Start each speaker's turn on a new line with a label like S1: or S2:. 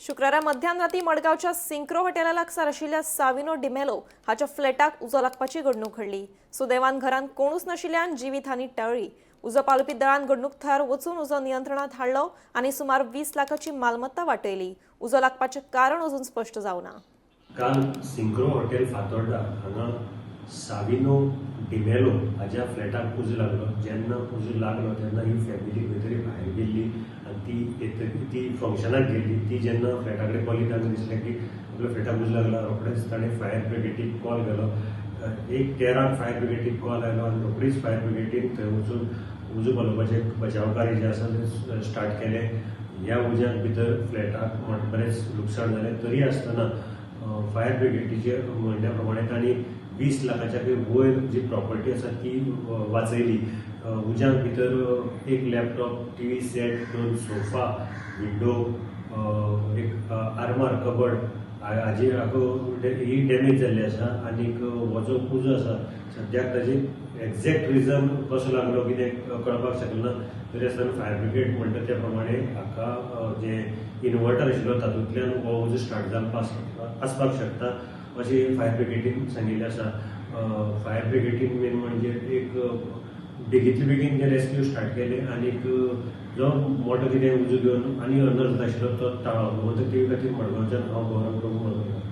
S1: शुक्रारा मध्यान राती मडगांवच्या सिंक्रो हॉटेला लागसार आशिल्ल्या साविनो डिमेलो हाच्या फ्लॅटाक उजो लागपाची घडणूक घडली. सुदैवान घरांत कोणूच नाशिल्ल्यान जिवीत हानी टळ्ळी. उजो पालोवपी दळान घडणूक थळार वचून उजो नियंत्रणात हाडलो आनी सुमार 20 लाखाची मालमत्ता वाटयली. उजो लागपाचें कारण अजून स्पश्ट जावना.
S2: काल सिंक्रो हॉटेल फातोर्डा हांगा साविनो डिमेलो हाज्या फ्लॅटाक उजो लागलो. जेन्ना उजो लागलो तेन्ना ही फॅमिली खंय तरी भायर गेल्ली आनी ती येतकीर ती फंक्शनाक गेल्ली. ती जेन्ना फ्लॅटा कडेन पावली तांकां दिसलें की आपल्या फ्लॅटाक उजो लागला. रोखडेच ताणें फायर ब्रिगेडीक कॉल केलो. 1:13 फायर ब्रिगेडीक कॉल आयलो आनी रोखडीच फायर ब्रिगेडीन थंय वचून उजो पालोवपाचें बचाव कार्य जें आसा तें स्टार्ट केलें. ह्या उज्यांत भितर फ्लॅटाक बरेंच लुकसाण जालें. तरी आसतना फायर ब्रिगेडीचे म्हणण्या प्रमाणे तांणी 20 लाखाच्या वयर जी प्रॉपर्टी आसा ती वाचयली. उज्यांत भितर एक laptop, TV set, 2 sofa, window, एक आरमार कबड हाजी ही डॅमेज जाल्ली आसा. आनीक हो जो उजो आसा सद्याक ताजी एग्जॅक्ट रिजन कसो लागलो कितें कळपाक शकलें ना. तरी आसतना फायर ब्रिगेड म्हणटा त्या प्रमाणे हाका जे इन्वर्टर आशिल्लो तातूंतल्यान हो उजो स्टार्ट जावपाक आसपाक शकता अशें फायर ब्रिगेडीन सांगिल्लें आसा. फायर ब्रिगेडीन मेन म्हणजे एक बेगींतले बेगीन जे रेस्क्यू स्टार्ट केले आनीक जो मोटो कितें उजो घेवन आनी अनर्थ आशिल्लो तो टाळ्ळो. म्हणटकीर ते खातीर मडगांवच्यान हांव गौरव प्रभू मडगांवकार.